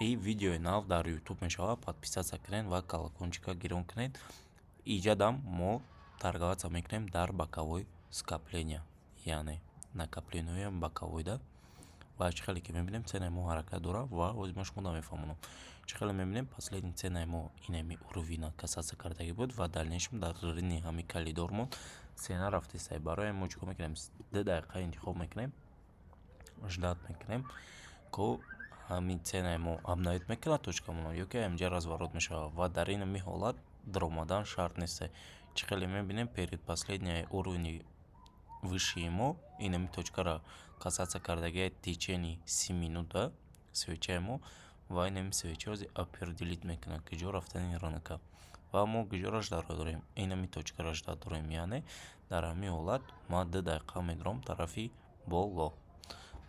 И видеои нав дар Ютуб мешавад. Подписаться кунед ва колокольчика гирон кунед. Иҷадам мо торговаться мекунем дар боковой скопления, яъне накоплениҳоям боковойда. Ва чӣ хеле ки мебинем, ценаи мо ҳаракат дорад ва ҳозир ман шумо намефаҳмонам. Чӣ хеле мебинем, последний ценаи мо инами уровина касаться кардагӣ буд ва дальнейшем дар рини ҳамин коридормон цена рафтеста. Барои мо чӣ кор мекунем? 2 дақиқа интихоб мекунем, ждать мекунем, ко ҳамин ценаи мо обновить мекунад точкамонро ё ки ҳаминҷа разворот мешавад, ва дар инами ҳолат даромадан шарт нест. Чӣ хеле мебинем, перед последний уровни высшии мо инами точкаро касаться кардагиа течение 30 минута свечаи мо, ва инами свеча ҳозир определить мекунад куҷо рафтани рынка. Ва мо куҷоро ждать дорем? Инами точкаро ждать дорем, яъне дар ҳамин ҳолат ман 2 дақиқа медурам тарафи боло.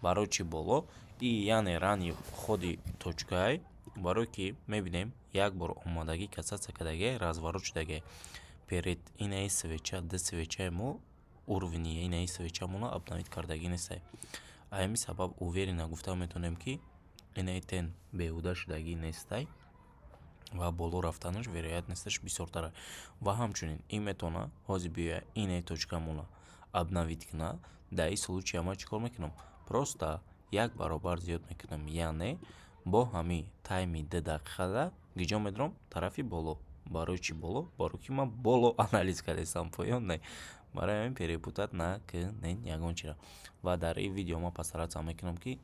Барои чӣ боло? И яъне рани худи точкаи, барое ки мебинем, як бор омадагӣ касаться кардагиа, разворот шудагиа. Перед инаи свеча, ду свечаи мо уровни инаи свечамонро обновить кардагӣ нестай. Ҳамин сабаб уверенно гуфта метавонем, ки инаи тень беҳуда шудагӣ нестай ва боло рафтанаш вероятносташ бисёртар. Ва ҳамчунин ин метавонад ҳозир биёяд, инаи точкамонро обновить кунад. Дар ин случая ман чӣ кор мекунам? Просто як баробар зиёд мекунам, яъне бо ҳамин тайми 2 дақиқада гиҷо медурам? Тарафи боло. Барои чӣ боло? Барое ки ман боло анализ кардастам, поён не. Барои ҳамин перепутать накунед ягон чиро. Ва дар ин видео ман постараться мекунам, ки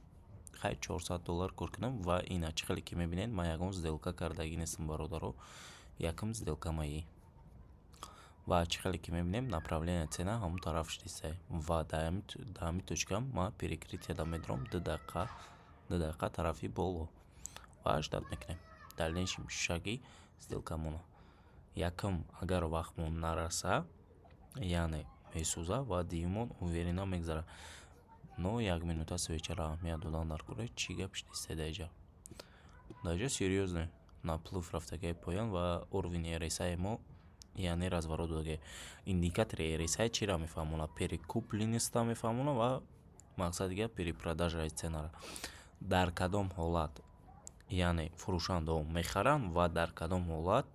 хай 400 доллар кор кунам. Ва ина чӣ хеле ки мебинед, ман ягон сделка кардагӣ нестам, бародаро, якум сделкамаи. Ва чӣ хеле ки мебинем, направление цена ҳамон тараф шудистай ва дар ҳамин точка ман перекрытияда медурам 2 дақиқа, 2 дақиқа тарафи боло ва ждать мекунем дальнейшем шаги сделкамонро. Якум, агар вақтмон нараса, яъне месӯзад, ва дуюмон уверенно мегзарад. Но як минута свечаро аҳамият додан дар кора. Чӣ гап шудистай дар инҷа? Дар инҷа серьёзно наплыв рафтагиаи поён ва уровни RSI мо, яъне разворот додагиа. Индикатори RSI чиро мефаҳмонад? Перекупленностьро мефаҳмонад ва мақсади гап перепродажаи ценаро. Дар кадом ҳолат, яъне фурӯшандаҳо мехаранд ва дар кадом ҳолат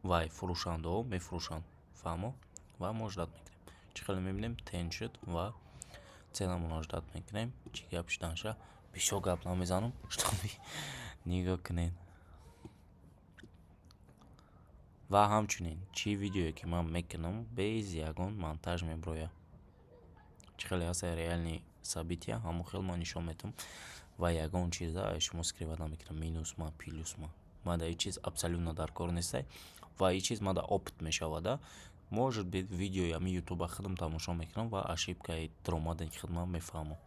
вай фурӯшандаҳо мефурӯшанд. Фаҳмо? Ва мо ждать мекунем. Чӣ хеле мебинем, тень шуд ва ценамонро ждать мекунем. Чӣ гап шуданша, бисёр гап намезанам, чтобы нигоҳ кунед. Ва ҳамчунин чӣ видеое ки ман мекунам, без ягон монтаж мебирояд. Чӣ хеле ҳастае реальный события, ҳамон хел ман нишон медиҳам ва ягон чиза аз шумо скрывать намекунам, минус ма, плюс ма. Ман дар ин чиз абсолютно дар кор нестай ва ин чиз мада опыт мешавада. Может быть, видеои ҳамин ютуба худам тамошо мекунам ва ошибкаи даромадани худам мефаҳмам.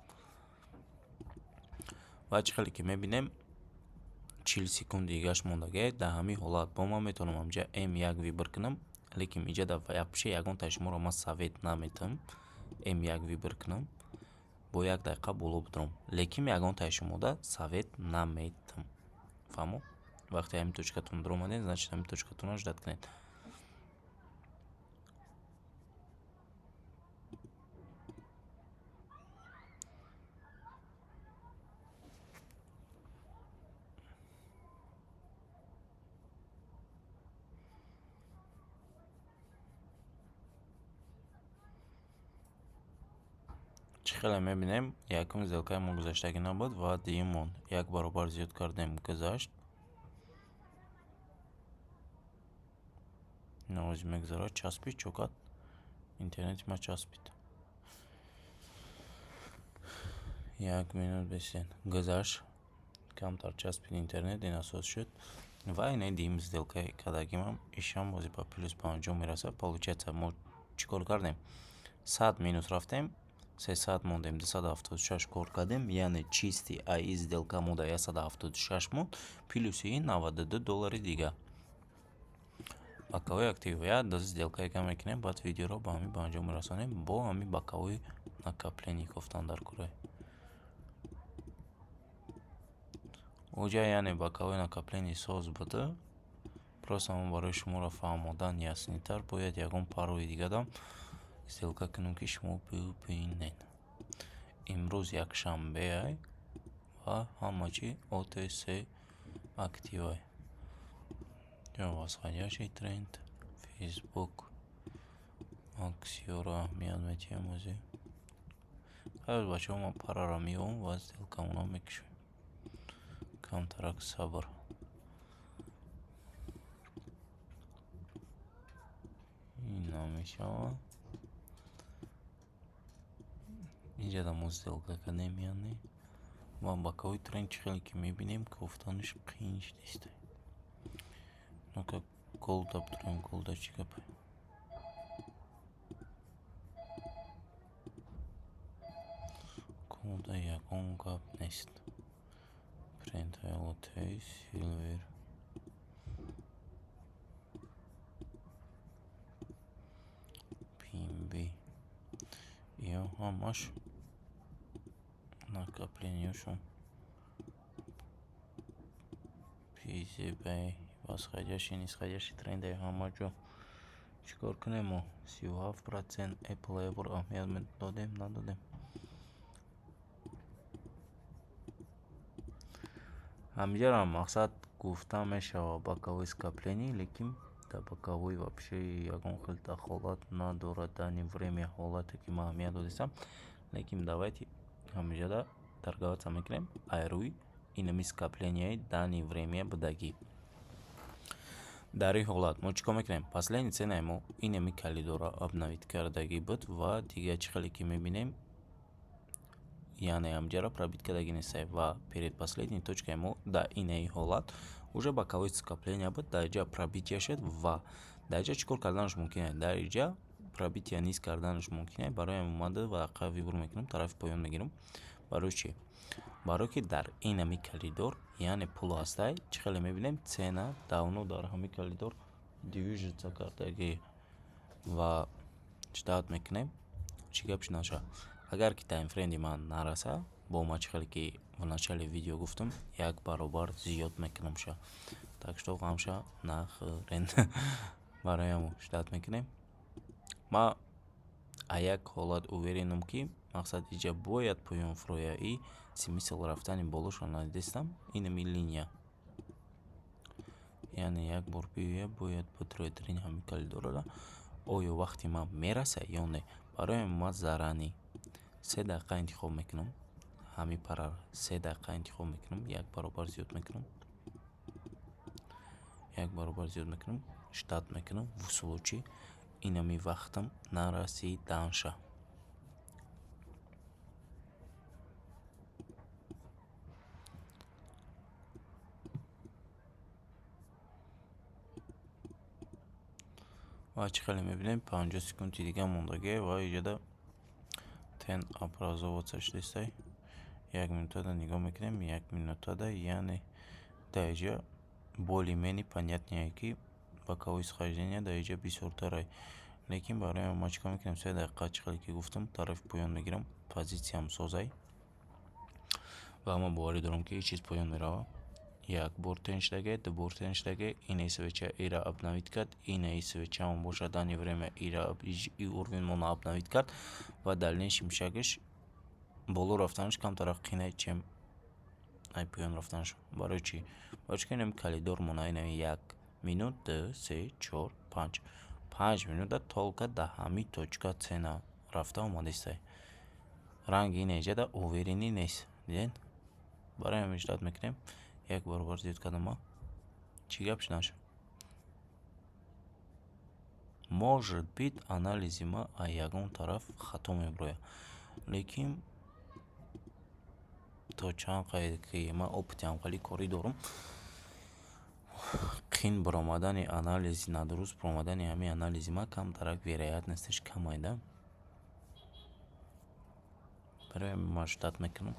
Ва чӣ хеле ки мебинем, 40 секунд дигаш мондагиа. Дар ҳамин ҳолат бо ман метавонам ҳамҷа М1 выбор кунам, лекин инҷа вообще ягон таи шуморо ман совет наметиҳам М1 выбор кунам, бо як дақиқа боло бидорам, лекин ягон таи шумода совет наметиҳам. Фаҳмо? Вақте ҳамин точкатон даромадед, значит, ҳамин точкатонро ждать кунед. Чӣ хеле мебинем, якум сделкаи мо гузаштагӣ набуд ва дуюмон як баробар зиёд кардем, гузашт. Навози мегузарад, часпид, чокат интернети ма часпид. Як минут бесен, гузашт, камтар часпид интернет, ин асос шуд. Ва инаи дуюм сделкаи кардагимам, ишам бози ба плюс ба анҷом мерасад. Получается, мо чӣ кор кардем? 100 минус рафтем, 300 мондем, 276 кор кардем, яъне чистый аи сделка мо дар 176 монд, плюси 92 доллари дига. Боковой актив як даст сделкае ка мекунем, баъд видеоро ба ҳамин ба анҷом мерасонем. Бо ҳамин боковой накопление кофтан дар кӯраи оҷа, яъне боковой накопление соз буда. Просто ман барои шуморо фаҳмодан яснитар бояд ягон парои дигадам сделка кунем, ки шумо бибинед. Имрӯз якшанбеай Ва ҳама чи OTC активай. Восходящий тренд, Фейсбук аксияро аҳамият медиҳем ҳозир. Хайр, бачаҳо, ман параро меёвам ва сделкамонро мекушем. Камтарак сабр. Ин намешавад. Инҷа мо сделка кардем, яъне ва боковой тренд чӣ хеле ки мебинем, кофтанаш қиин нест. Ну-ка, голда бидурем, голда чӣ гапе? Голда ягон гап нест. Принтайлотей, silver. BNB. Иё ҳамаш накопленияшон. PZB восходящий, нисходящий трендаи ҳама ҷо. Чӣ кор кунем мо? 37% Apple як бор аҳамият додем, надодем. Ҳаминҷаро мақсад гуфта мешавад боковой скопление, лекин дар боковой вообще ягон хел дахолат надорад данный время, ҳолате ки ман аҳамият додистам. Лекин давайте ҳаминҷода торговаться мекунем ай рӯи инами скопленияи данный время будагӣ. Дар ин ҳолат мо чӣ кор мекунем? Последний ценаи мо инами коридорро обновить кардагӣ буд ва дигар чӣ хеле ки мебинем, яъне ҳаминҷаро пробить кардагӣ нестае ва предпоследний точкаи мо дар инаи ҳолат уже боковой скопления буд, дар инҷа пробитие шуд ва дар инҷа чӣ кор карданаш мумкин аст? Дар инҷа пробитие низ карданаш мумкин аст. Барои ҳамин омада варақа выбор мекунам, тарафи поён мегирам. Барои чӣ? Барое ки дар инами коридор, яъне пул ҳастай, чӣ хеле мебинем, цена давно дар ҳамин коридор движется кардагӣ ва ждать мекунем, чӣ гап чӣ нашавад. Агар ки таймфрейми ман нараса, бо ман чӣ хеле ки в начале видео гуфтам, як баробар зиёд мекунамша. Так что ғамша нахӯрен. Барои ҳамон ждать мекунем. Ман а як ҳолат уверенам, ки мақсад инҷа бояд поён фурояд и смысл рафтани болошро надидистам. Инами линия. Яъне як бор биёяд, бояд бидрояд дар ин ҳамин коридорро. Оё вақти ман мерасад ё не? Барои ҳамин ман заранее 3 дақиқа интихоб мекунам. Ҳамин параро 3 дақиқа интихоб мекунам, як баробар зиёд мекунам. Як баробар зиёд мекунам, ждать мекунам в случае инами вақтам нарасиданша. Ва чӣ хеле мебинем, 50 секунди дига мондагӣ ва иҷода тень образоваться шудистай. Як минутада нигоҳ мекунем, як минутада, яъне дар инҷа более-менее понятнее, ки боковое схождение дар инҷа бисёртарай. Лекин барои ман чӣ кор мекунем? 3 дақиқа, чӣ хеле ки гуфтам, тарафи поён мегирам, позитсиям созай. Ва ман боварӣ дорам, ки ҳеҷ чиз поён меравад. Як бор тень шудагӣ, ду бор тень шудагӣ, инаи свеча ира обновить кард, инаи свечаам бошад, данный время ира и уровень моно обновить кард ва дальнейшем шагаш боло рафтанаш камтарак қинай, чем ай поён рафтанаш. Барои чӣ? Барои чӣ ки инами коридор мона, инами як минут, ду, се, чор, панҷ. 5 минута только дар ҳамин точка цена рафта омадистай. Ранги ина инҷада уверенный нест. Дидед? Барои ҳамин ждать мекунем. Як баробар зиёд кардам ман. Чӣ гап шуд наша? Может быть, анализи ман аз ягон тараф хато мебирояд. Лекин то чанд қадр ки ман опыти ҳамхелӣ корӣ дорам, қин баромадани анализи надуруст баромадани ҳамин анализи ман камтарак вероятносташ камай да. Барои ҳамин ман ждать мекунам.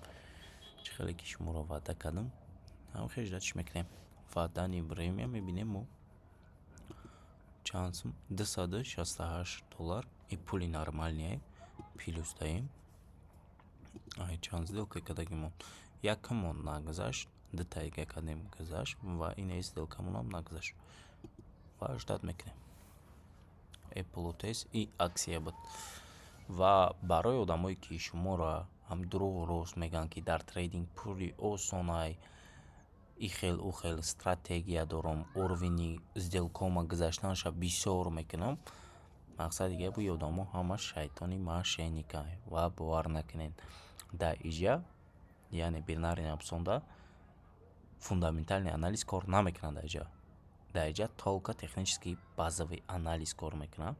Чӣ хеле ки шуморо ваъда кардам, ҳамин хел ждатьш мекунем. Ва данный время мебинем мо чанд сум? 268 доллар и пули нормальные плюс даем. Ай чанд сделка кардагимон? Якамон нагузашт, дутаига кардем, гузашт ва инаи сделкамонам нагузашт. Ва ждать мекунем. Apple OTC и аксия буд. Ва барои одамое, ки шуморо ҳам дурӯғу рост мегӯянд, ки дар трейдинг пули осонай, и хел, ӯ хел стратегия дорам, уровени сделкома гузаштанаша бисёр мекунам, мақсади гап, и одамо ҳама шайтони мошенниканд ва бовар накунед. Дар иҷа, яъне бинарный опционда, фундаментальный анализ кор намекунад. Дар иҷа только технический базовый анализ кор мекунад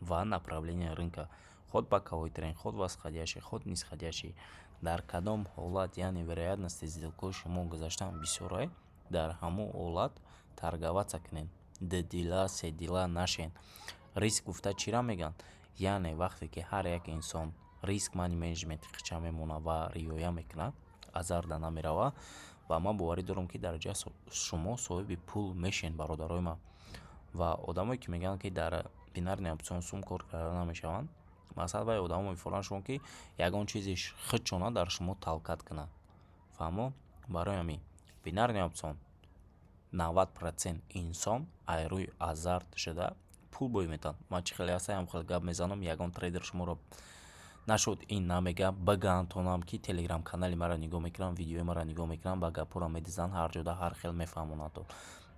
ва направление рынка, хоть боковой тренд, хоть восходящий, хоть нисходящий. Дар кадом ҳолат, яъне вероятности сделкаҳои шумо гузаштан бисёрай, дар ҳамон ҳолат торговаться кунед. Дудила, седила нашен. Риск гуфта чиро мегӯянд? Яъне вақте ки ҳар як инсон риск мани менеҷменти хича мемонад ва риоя мекунад, азарда намеравад. Ва ман боварӣ дорам, ки дар ҷа шумо соҳиби пул мешен, бародарои ман. Ва одамое, ки мегӯянд, ки дар бинарный опцион сум кор карда намешаванд, мақсад, вай одамо мефоранд шумо, ки ягон чизи худшона дар шумо толкать кунанд. Фаҳмо? Барои ҳамин бинарный опцион 90% инсон аз рӯи азарт шуда пул бой метаванд. Ман чӣ хеле ҳастам, ҳам хеле гап мезанам. Ягон трейдер шуморо нашуд ин намегӯям, бигӯянд ки Телеграм канали маро нигоҳ мекунанд, видеои маро нигоҳ мекунанд, ба гапҳоро медизанд, ҳар ҷода ҳар хел мефаҳмонанд.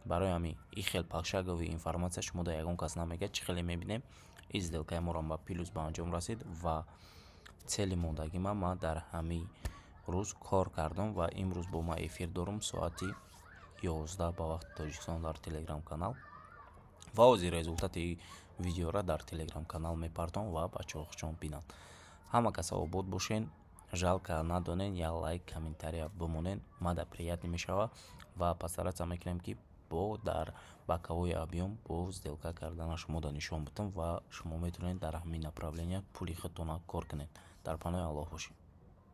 Барои ҳамин ин хел пошаговый информация шумо дар ягон кас намегӯяд. Чӣ хеле мебинем, ин сделкаи моро ба плюс ба анҷом расид ва цели мондагима ман дар ҳамин рӯз кор кардам. Ва имрӯз бо ман эфир дорам соати 11 ба вақти Тоҷикистон дар Телеграм канал ва ҳозир результати видеоро дар Телеграм канал мепартом ва бачаҳо худшон бинанд. Ҳама каса обод бошен, жалко надонен, як лайк, комментария бимонен, мада приятный мешавад. Ва постараться мекунем, ки бо дар боковой объём бо сделка кардана шумода нишон бидам ва шумо метавонед дар ҳамин направления пули худтона кор кунед. Дар паноҳи Аллоҳ бошед.